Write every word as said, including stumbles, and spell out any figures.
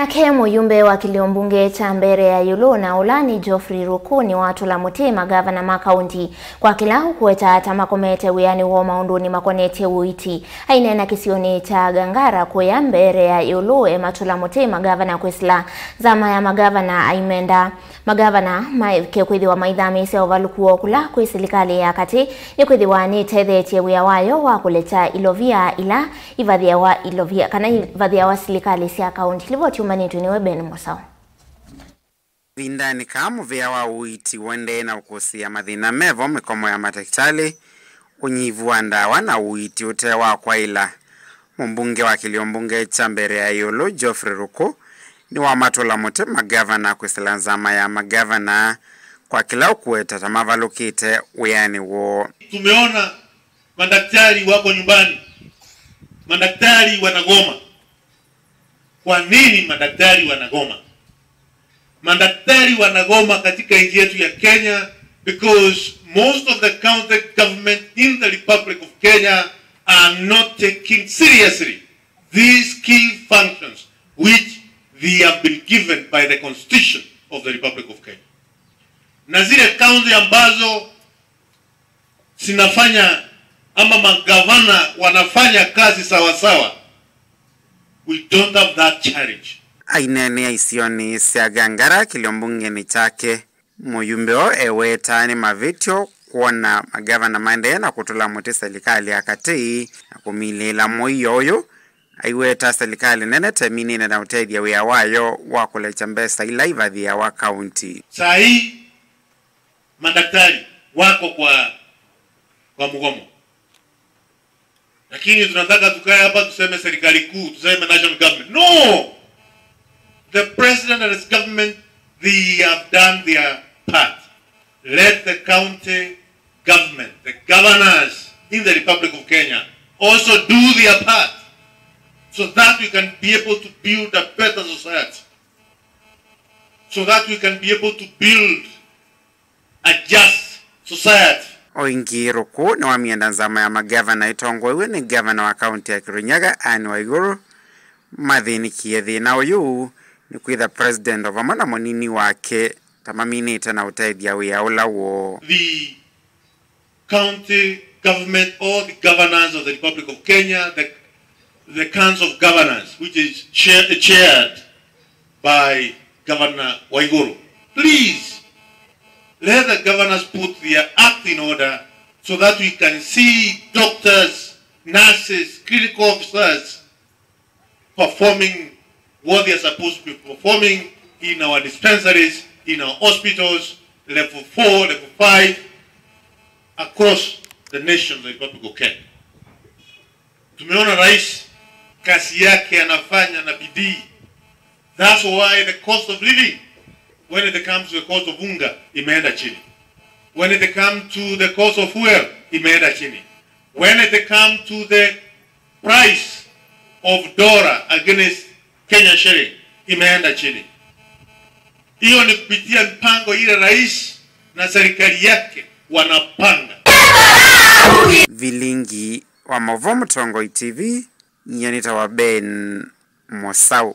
Nake mũyumbe wa kĩlio mbunge kya Mbeere ya Ĩũlũ na ũla nĩ Geoffrey Ruku nĩwatũla mũtĩ magavana ma kaunti kwa kĩla ũkũweta ta makomete wĩanĩ woo maũndũnĩ makonetye ũiiti. Aineena kĩsionĩ kya Gangara kũya Mbeere ya Ĩũlũ ematũla mũtĩ magavana kwĩsĩla nzama ya magavana aimenda. Magavana maeke kwĩthĩwa maithamĩĩsya ũvalũku woo kũla kwĩ silikalĩ ya katĩ, nĩkwĩthĩwa nĩtetheetye wĩa wayo wa kũlekya ilovia ila ivathĩawa ilovia, kana ivathĩawa silikalĩ sya kaunti. Livoti yumanĩtw'e nĩwe Ben Mũsaũ. Ĩvindanĩ kaa mũvĩa wa ũiiti ũendee na ũkũsĩĩa mathĩna mevo, mĩkomo ya matakĩtalĩ, ũnyivu wa ndawa na ũiiti ũte wa kwaĩla, mũmbunge wa kĩlio mbunge kya Mbeere ya Ĩũlũ, Geoffrey Ruku, nĩwamatũla mũtĩ magavana kwĩsĩla nzama ya magavana kwa kĩla ũkũweta ta mavalũkĩte wĩanĩ woo. Tumeona madaktari wako nyumbani, madaktari wanagoma. Kwa nini madaktari wanagoma? Madaktari wanagoma katika nchi yetu ya Kenya because most of the county government in the Republic of Kenya are not taking seriously these key functions which they have been given by the Constitution of the Republic of Kenya. Na zile kaunti ambazo zinafanya ama magavana wanafanya kazi sawasawa, we don't have that challenge. Aineenea isionĩ sya Gangara kĩlio mbungenĩ kyake, mũyumbe ũũ ewetaa nĩ mavĩtyo kwona magavana maendee na kũtũla mũtĩ silikalĩ ya katĩ na kũmilĩĩla mũio ũyũ. Aiweta silikalĩ nene teminĩte na ũtethya wĩa wayo wa kũlekya mbesa ila ivathĩawa kaunti. Saa hii madaktari wako kwa, kwa mgomo. Lakini tunataka tukae hapa tuseme serikali kuu, tuseme national government. No! The president and his government, they have done their part. Let the county government, the governors in the Republic of Kenya also do their part so that we can be able to build a better society, so that we can be able to build a just society. O ĩngĩ, Ruku nĩwamienda nzama ya magavana ĩtongoew'e nĩ gavana wa kaunti ya Kirinyaga, Anne Waiguru, mathĩnĩkie thĩna ũyũ nĩ kwĩtha president o vamwe na mũnini wake ta maminĩte na ũtethya wĩa ũla woo. The county government, all the governors of the Republic of Kenya, the, the Council of Governors, which is chair, chaired by Governor Waiguru. Please, let the governors put their act in order so that we can see doctors, nurses, clinical officers performing what they are supposed to be performing in our dispensaries, in our hospitals, level four, level five, across the nation, the Republic of Kenya. Tumeona rais kazi yake anafanya na bidii. That's why the cost of living, when it comes to the cost of unga, imeenda chini. When it comes to the cost of fuel, imeenda chini. When it comes to the price of dollar against Kenya shilling, imeenda chini. Hiyo ni kupitia mpango ile rais na serikali yake wanapanga. Vilingi wa Mauvoo, Mũtongoi T V, nyie nĩtawa Ben Mũsaũ.